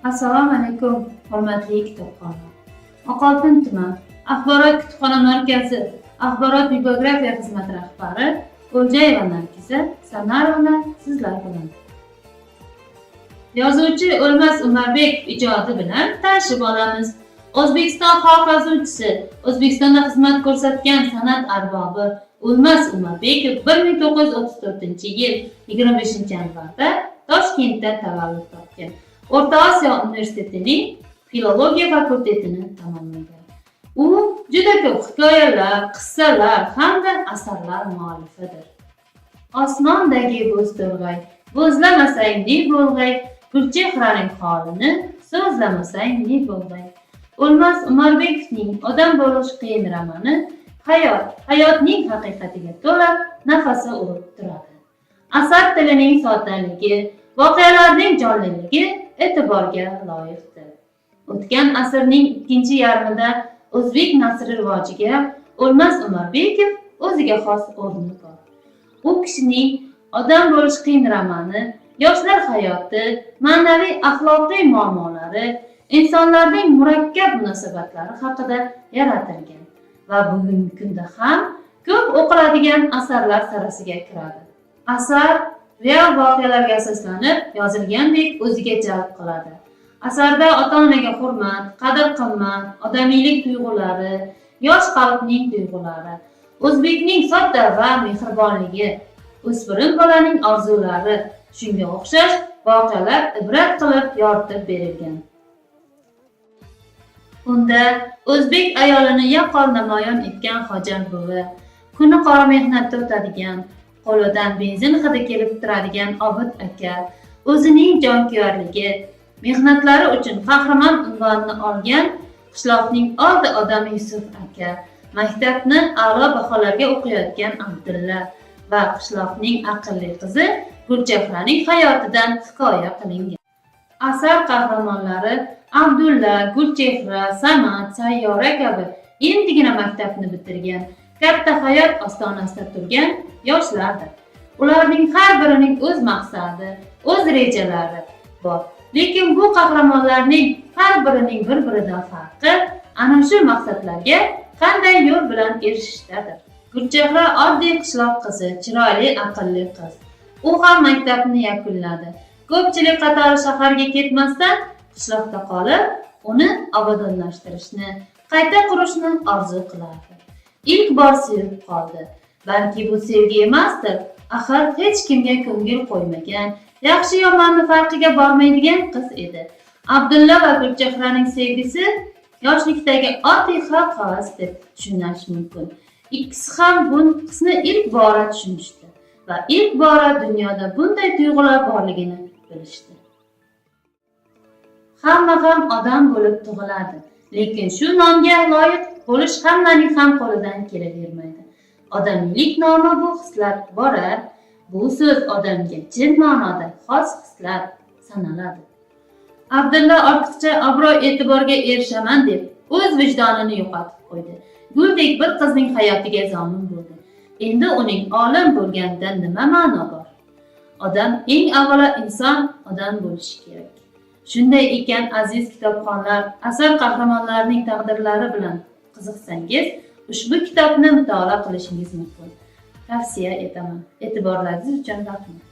Assalomu alaykum, hurmatli kitobxonlar. Oqoltin tuman axborot kutubxona markazi axborot bibliografiya xizmati rahbari O'ljayeva Nargiza Sanarovna sizlar bilan. Yozuvchi O'lmas Umarbekov ijodi bilan tanishib olamiz. O'zbekiston xalq yozuvchisi, O'zbekistonda xizmat ko'rsatgan san'at arbobi O'lmas Umarbekov 1934-yil 25-yanvarda Toshkentda tavallud topgan. O'rta Osiyo universitetining filologiya fakultetini tamomlagan. U juda ko'p hikoyalar, qissalar hamda asarlar muallifidir. Osmondagi bo'zto'rg'ay, bo'zlamasang ne bo'lg'ay, Gulchehraning holini so'zlamasang ne bo'lg'ay. O'lmas Umarbekovning Odam bo'lish qiyin romani hayot, hayotning haqiqatiga to'la nafasi urib turadi. Asar tilining soddaligi, voqealarning jonliligi e'tiborga loyiqdir. O'tgan asrning ikkinchi yarmida o'zbek nasri rivojiga O'lmas Umarbekov o'ziga xos o'rni bor. U kishining Odam bo'lish qiyin romani yoshlar hayoti, ma'naviy axloqiy muammolari, insonlarning murakkab munosabatlari haqida yaratilgan va bugungi kunda ham ko'p o'qiladigan asarlar sarasiga kiradi. Asar real voqealarga asoslanib yozilgandek o'ziga jalb qiladi. Asarda ota-onaga hurmat, qadr-qimmat, odamiylik tuyg'ulari, yosh qalbning tuyg'ulari, o'zbekning sodda va mehribonligi, o'spirin bolaning orzulari, shunga o'xshash voqealar ibrat qilib yoritib berilgan. Unda o'zbek ayolini yaqqol namoyon etgan Xojan buvi, kuni qora mehnatda o'tadigan, qo'lidan benzin hidi kelib turadigan Obid aka, o'zining jonkuyarligi, mehnatlari uchun qahramon unvonini olgan qishloqning oddiy odami Yusuf aka, maktabni a'lo baholarga o'qiyotgan Abdulla va qishloqning aqlli qizi Gulchehraning hayotidan hikoya qilingan. Asar qahramonlari Abdulla, Gulchehra, Samad, Sayyora kabi endigina maktabni bitirgan, katta hayot ostonasida turgan yoshlardir. Ularning har birining o'z maqsadi, o'z rejalari bor. Lekin bu qahramonlarning har birining bir-biridan farqi ana shu maqsadlarga qanday yo'l bilan erishishdadir. Gulchehra oddiy qishloq qizi, chiroyli, aqlli qiz. U ham maktabni yakunladi. Ko'pchilik qatori shaharga ketmasdan qishloqda qolib, uni obodonlashtirishni, qayta qurishni orzu qilardi. Ilk bor sevib qoldi. Balki bu sevgi emasdir. Axir hech kimga ko'ngil qo'ymagan, yaxshi yomonni farqiga bormaydigan qiz edi. Abdulla va Gulchehraning sevgisi yoshlikdagi oddiy xalq havas deb tushunish mumkin. Ikkisi ham bu hisni ilk bora tushunishdi va ilk bora dunyoda bunday tuyg'ular borligini bilishdi. Hamma ham odam bo'lib tug'iladi, lekin shu nomga loyiq bo'lish hammaning ham qo'lidan kelavermaydi. Odamiylik nomi bu hislar bora, bu so'z odamga chin ma'noda xos hislar sanaladi. Abdulla ortiqcha obro' e'tiborga erishaman deb o'z vijdonini yo'qotib qo'ydi. Guldek bir qizning hayotiga zomin bo'ldi. Endi uning olim bo'lganidan nima ma'no bor? Odam eng avvalo inson odam bo'lishi kerak. Shunday ekan, aziz kitobxonlar, asar qahramonlarining taqdirlari bilan qiziqsangiz, ushbu kitobni mutolaa qilishingiz mumkin. Tavsiya etaman. E'tiborlaringiz uchun rahmat.